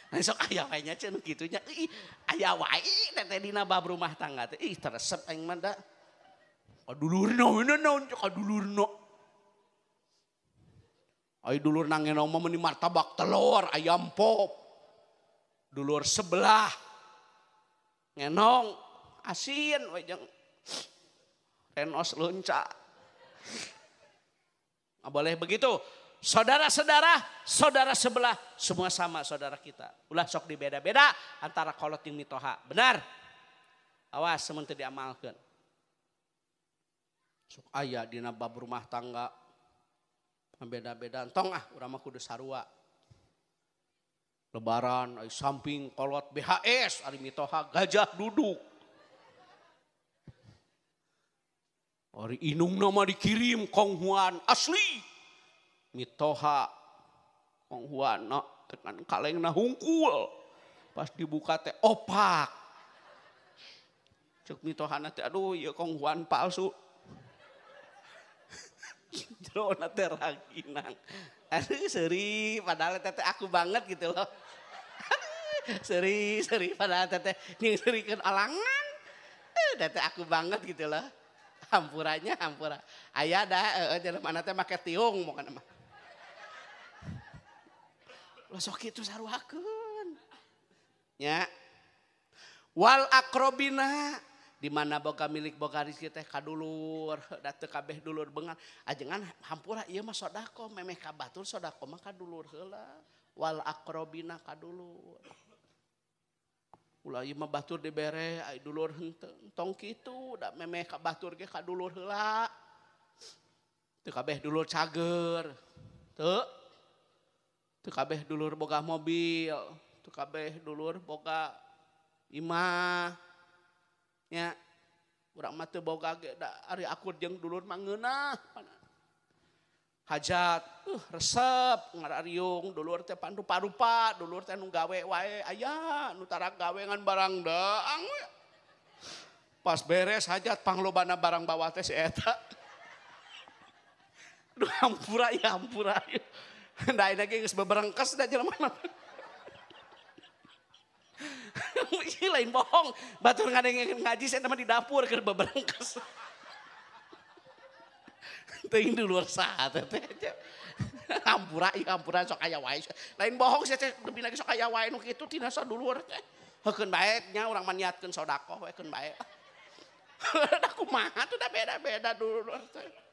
Nah, sok aya wae nya cenah kitu nya. Ih, aya wae teh dina bab rumah tangga teh. Ih, teresep aing mah da. Kadulurna we naon kadulurna. Ai dulur nangena mah meuni martabak telur, ayam pop. Dulur sebelah ngenong asin we jeung renos leunca. Nggak boleh begitu. Saudara-saudara, saudara sebelah, semua sama saudara kita. Ulah sok dibeda-beda antara kolot jeung mitoha. Benar? Awas semun teu diamalkeun. Sok aya dina bab rumah tangga beda-beda. Entong ah urang mah kudu sarua. Lebaran ai samping kolot BHS ari mitoha gajah duduk. Ari inungna mah dikirim konghuan asli. Mitoha konghuan no, tekan kalengna hungkul. Pas dibuka teh opak. Cek mitohana teh aduh ieu konghuan palsu. Jerona teh raginang. Aduh seuri padahal teh aku banget gitu loh. Seuri seuri padahal teh jeung seurikeun alangan. Teh aku banget gitu loh. Hampuranya hampura. Aya da jelema teh make tiung pokona mah. Lah sok kitu saruakeun. Nya. Wal akrobina di mana boga milik boga rezeki teh kadulur, da teu kabeh dulur bengan. Ajengan hampura ieu mah sedekah memeh ka batur sedekah mah kadulur heula. Wal akrobina kadulur. Ulah ieu mah batur dibere ai dulur henteu. Tong kitu da memeh ka batur ge kadulur heula. Teu kabeh dulur cager. Teu. Teu kabeh dulur boga mobil, teu kabeh dulur boga imah. Nya urang mah teu boga ge da ari akur jeung dulur mah ngeunah. Hajat, resep ngarariung dulur teh panrupa-rupa, dulur teh nu gawe wae aya nu tara gawe ngan barang daang we. Pas beres hajat panglobana barang bawa teh si eta. Duh hampura ya hampura. Da ayeuna ge geus beberengkes da jelema mah. Ih lain bohong, batur ngadengkeun ngaji saya mah di dapur keur beberengkes. Teuing dulur saha teh teh. Hampura ieu hampura sok aya wae. Lain bohong sia teh lebih lagi sok aya wae nu kitu tina sadulur teh. Heukeun bae nya urang mah niatkeun sedekah we keun bae. Da kumaha tuh da beda-beda dulur teh.